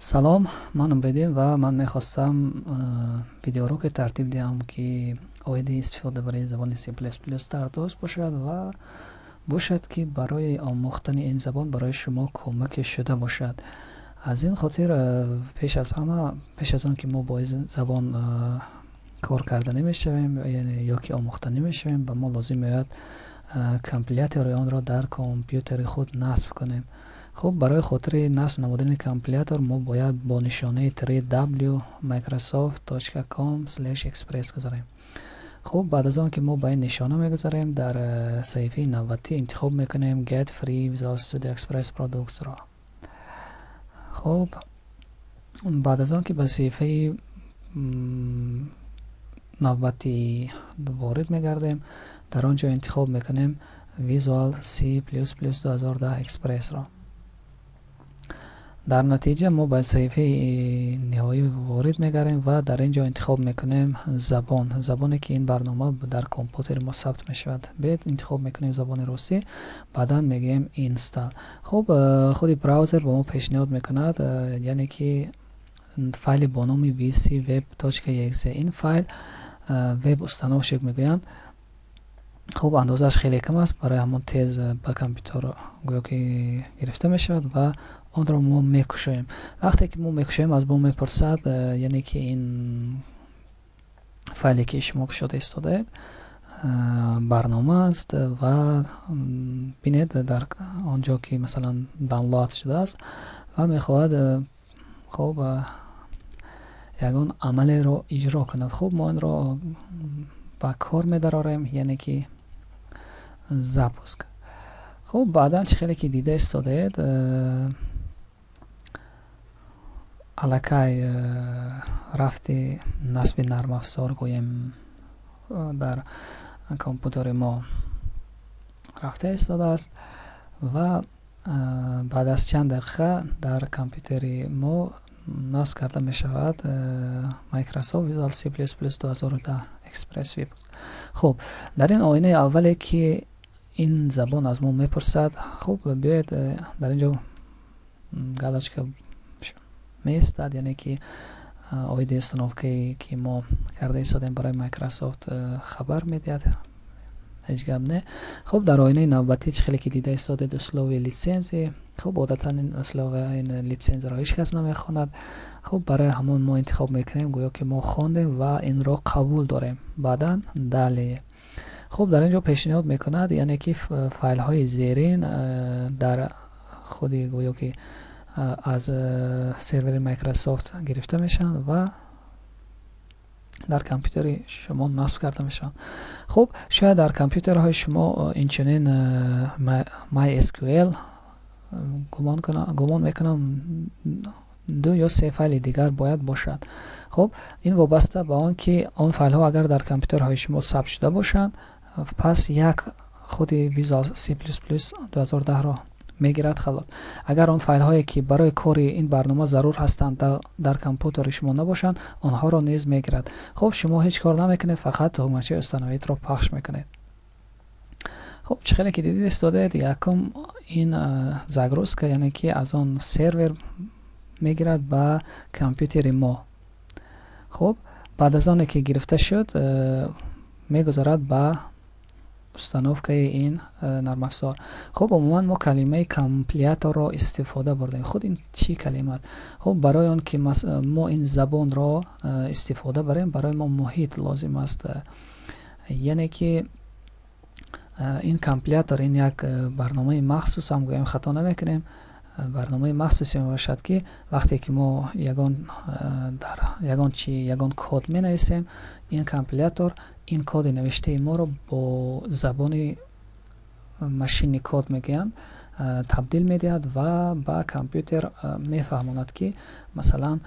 Салом, ман Умриддин ва ман мехостам видеоуроке тартиб диҳам, ки оиди истифода барои забони C++ дар DOS бошад ва бошад, ки барои омӯхтани ин забон барои шумо кӯмаке шуда бошад. Аз ин хотир, пеш аз ҳама, пеш аз он ки мо бо ин забон кор карда намешавем ё ки омӯхта намешавем, ба мо лозим меояд компилятори онро дар компютери худ насб кунем. Хуб, барои хотири насб намудани компилятор мо бояд бо нишонаи 3w.microsoft.com/express гузарем. Хуб, баъд аз он ки мо ба ин нишона мегузарем, дар саҳифаи навбатӣ интихоб мекунем Get Free Visual Studio Express Products-ро. Хуб, баъд аз он ки ба саҳифаи навбатӣ ворид мегардем, дар он ҷо интихоб мекунем Visual C++ 2010 Express-ро. Дар натиҷа мо ба саҳифаи ниҳоӣ ворид мегардем ва дар ин ҷо интихоб мекунем забон, забоне ки ин барнома дар компютери мо сабт мешавад. Биёед, интихоб мекунем забони русӣ, баъдан мегӯем Install. Хуб, худи браузер ба мо пешниҳод мекунад, яъне ки файли бо номи vcweb.exe. Ин файл веб установщик мегӯянд. Хуб, андозааш хеле кам аст, барои ҳамон тез ба компютер гӯё ки гирифта мешавад ва онро мо мекушоем. Вақте ки мо мекушоем, аз мо мепурсад, яъне ки ин файле ки шумо кушода истодаед, барнома аст ва бинед, дар он ҷо ки масалан download шудааст ва мехоҳад, хуб, ягон амалеро иҷро кунад. Хуб, мо инро ба кор медарорем, яъне ки запуск. Хуб, баъдан чӣ хеле ки дида истодаед, аллакай рафти насби нармафзор гӯем дар компютери мо рафта истодааст ва баъд аз чанд дақиқа дар компютери мо насб карда мешавад Microsoft Visual C++ 2010 Express Выпуск. Хуб, дар ин оинаи аввале ки ин забон аз мо мепурсад, хуб, биёед, дар ин ҷо галочка меистад, яъне ки оиди установкае ки мо карда истодем барои Microsoft хабар медиҳад, ҳеҷ гап не. Хуб, дар оинаи навбатӣ чӣ хеле ки дида истодед, условия лицензии. Хуб, одатан ин условия, ин литсензияро ҳеҷ кас намехонад. Хуб, барои ҳамон мо интихоб мекунем, гӯё ки мо хондем ва инро қабул дорем. Баъдан Далее. Хуб, дар ин ҷо пешниҳод мекунад, яъне ки файлҳои зерин дар худи гӯё ки аз сервери Microsoft гирифта мешаванд ва дар компютери шумо насб карда мешаванд. Хуб, шояд дар компютерҳои шумо инчунин MySQL, гумон мекунам, ду ё се файли дигар бояд бошад. Хуб, ин вобаста ба он ки он файлҳо агар дар компютерҳои шумо сабт шуда бошанд, пас як худи Visual C++ 2010-ро мегирад, халос. Агар он файлҳое ки барои кори ин барнома зарур ҳастанд, дар компютери шумо набошанд, онҳоро низ мегирад. Хуб, шумо ҳеҷ кор намекунед, фақат тугмачаи установитро пахш мекунед. Хуб, чӣ хеле ки дидед истодаед, якум ин загрузка, яъне ки аз он сервер мегирад ба компютери мо. Хуб, баъд аз оне ки гирифта шуд, мегузарад ба установкаи ин нармафзор. Хуб, умуман мо калимаи компиляторро истифода бурдем. Худ ин чӣ калима аст? Хуб, барои он ки мо ин забонро истифода барем, барои мо муҳит лозим аст, яъне ки ин компилятор ин як барномаи махсус ҳам гӯем, хато намекунем, барномаи махсусе мебошад, ки вақте ки мо ягон дар ягон чи ягон код менависем, ин компилятор ин коди навиштаи моро бо забони машинный код мегӯянд табдил медиҳад ва ба компютер мефаҳмонад, ки масалан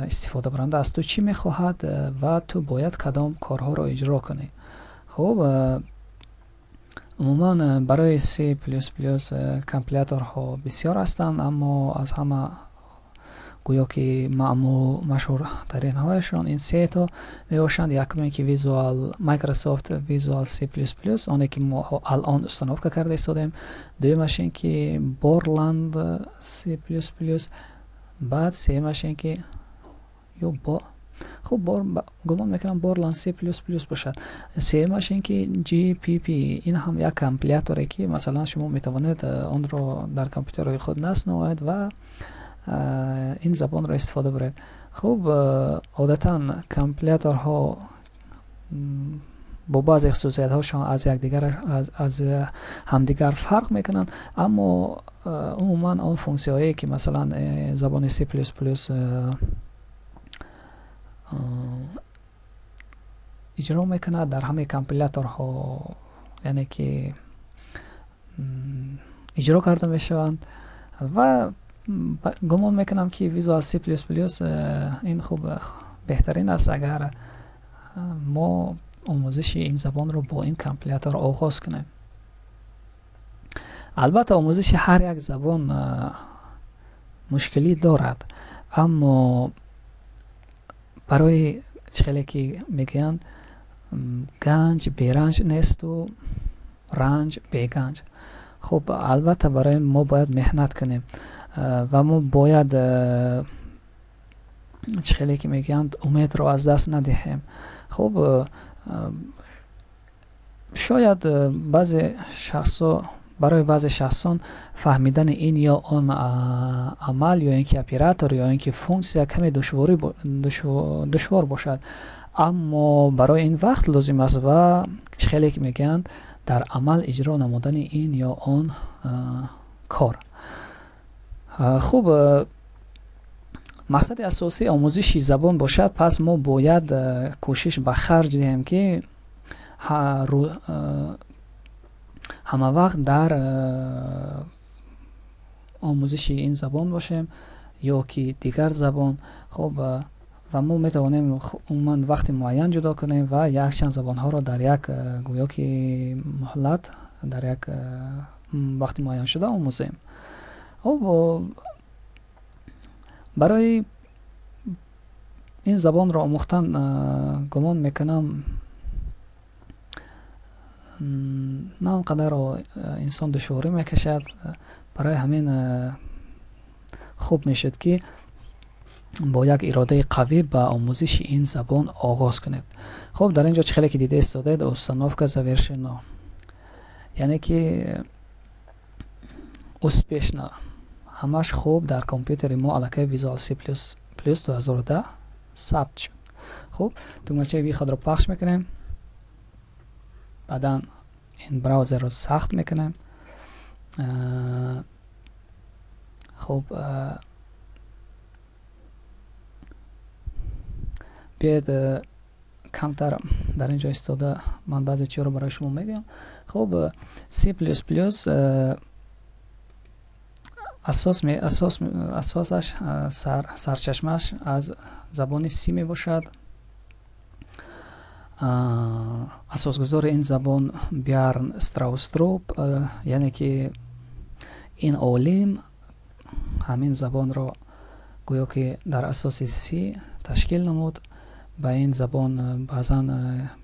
истифодабаранда аз ту чӣ мехоҳад ва ту бояд кадом корҳоро иҷро кунӣ. Хуб, умуман барои C++ компиляторҳо бисёр ҳастанд, аммо аз ҳама гӯё ки маъмул машҳуртаринҳояшон ин сето мебошанд. Якуме ки Visual Microsoft Visual C++, оне ки мо алон установка карда истодем. Дуюмаш ин ки Borland C++. Баъд сеюмаш ин ки ё бо хуб, гумон мекунам, Borland C++ бошад. Сеюмаш ин ки GPP, ин ҳам як компиляторе, ки масалан шумо метавонед онро дар компютерҳои худ насб намоед ва ин забонро истифода баред. Хуб, одатан компиляторҳо бо баъзе хусусиятҳошон аз якдигар, аз ҳамдигар фарқ мекунанд, аммо умуман он функсияҳое, ки масалан забони C++ иҷро мекунад, дар ҳамаи компиляторҳо, яъне ки, иҷро карда мешаванд. Ва гумон мекунам, ки Visual C++ ин хуб беҳтарин аст, агар мо омӯзиши ин забонро бо ин компилятор оғоз кунем. Албатта, омӯзиши ҳар як забон мушкилӣ дорад, аммо барои чӣ хеле ки мегӯянд, ганҷ беранҷ несту ранҷ беганҷ. Хуб, албатта, барои мо бояд меҳнат кунем ва мо бояд, чӣ хеле ки мегӯянд, умедро аз даст надиҳем. Хуб, шояд баъзе шахсо, барои баъзе шахсон фаҳмидани ин ё он амал ё ин ки оператор ё ин ки функсия каме душвор бошад, аммо барои ин вақт лозим аст ва, чӣ хеле ки мегӯянд, дар амал иҷро намудани ин ё он кор. Хуб, мақсади асосӣ омӯзиши забон бошад, пас мо бояд кӯшиш ба харҷ диҳем, ки ҳамавақт дар омӯзиши ин забон бошем ё ки дигар забон. Хуб, ва мо метавонем умуман вақти муайян ҷудо кунем ва якчанд забонҳоро дар як, гӯё ки, муҳлат, дар як вақти муайяншуда омӯзем. Хуб, барои ин забонро омӯхтан, гумон мекунам, на он қадар инсон душворӣ мекашад. Барои ҳамин хуб мешуд, ки бо як иродаи қавӣ ба омӯзиши ин забон оғоз кунед. Хуб, дар ин ҷо, чӣ хеле ки дида истодаед, установка завершена, яъне ки успешно, ҳамаш хуб, дар компютери мо аллакай Visual C++ 2010 сабт шуд. Хуб, тугмачаи выход ро пахш мекунем, баъдан ин браузерро сахт мекунем. Хуб, биёед, камтар дар ин ҷо истода ман баъзе чизҳоро барои шумо мегӯям. Хуб, C++ асосаш, сарчашмааш аз забони C мебошад. Асосгузори ин забон Бярн Страуструп, яъне ки ин олим ҳамин забонро гӯё ки дар асоси C ташкил намуд. Ба ин забон баъзан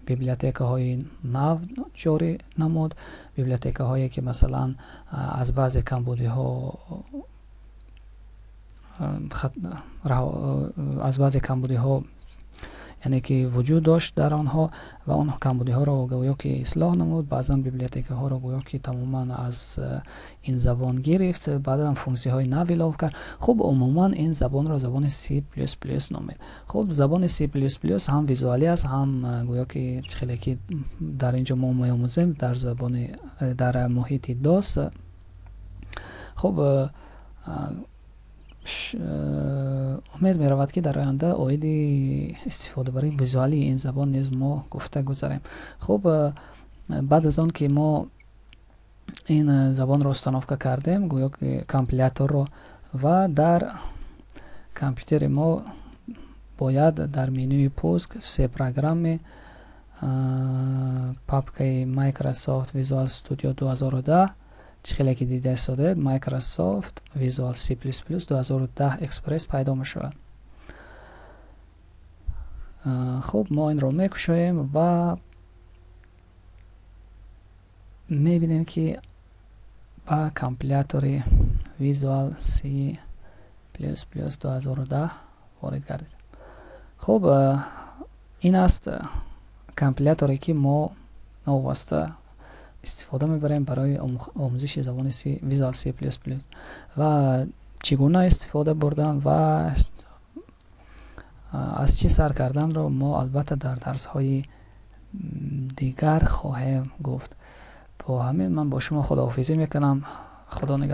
библиотекаҳои нав ҷорӣ намуд, библиотекаҳое, ки масалан аз баъзе камбудиҳо, яъне ки вуҷуд дошт дар онҳо, ва он камбудиҳоро гӯё ки ислоҳ намуд. Баъзан библиотекаҳоро гӯё ки тамоман аз ин забон гирифт, баъдан функсияҳои нав илова кард. Хуб, умуман ин забонро забони C++ номид. Хуб, забони C++ ҳам визуалӣ аст, ҳам гӯё ки чӣ хеле ки дар ин ҷо мо меомӯзем, дар забони, дар муҳити DOS. Хуб, умед меравад, ки дар оянда оиди истифодабарии визуалии ин забон низ мо гуфта гузарем. Хуб, баъд аз он ки мо ин забонро установка кардем, гӯё ки компиляторро, ва дар компютери мо бояд дар менюи пуск, все программы, папкаи Microsoft Visual Studio 2010, чӣ хеле ки дида истодаед, Microsoft Visual C++ 2010 Express пайдо мешавад. Хуб, мо инро мекушоем ва мебинем, ки ба компилятори Visual C++ ++ 2010 ворид гардид. Хуб, ин аст компиляторе, ки мо новобаста истифода мебарем барои омӯзиши забони Visual C++ ва чӣ гуна истифода бурдан ва аз чӣ сар карданро мо албатта дар дарсҳои дигар хоҳем гуфт. Бо ҳамин ман бо шумо худоҳофизӣ мекунам. Худо нигаҳ.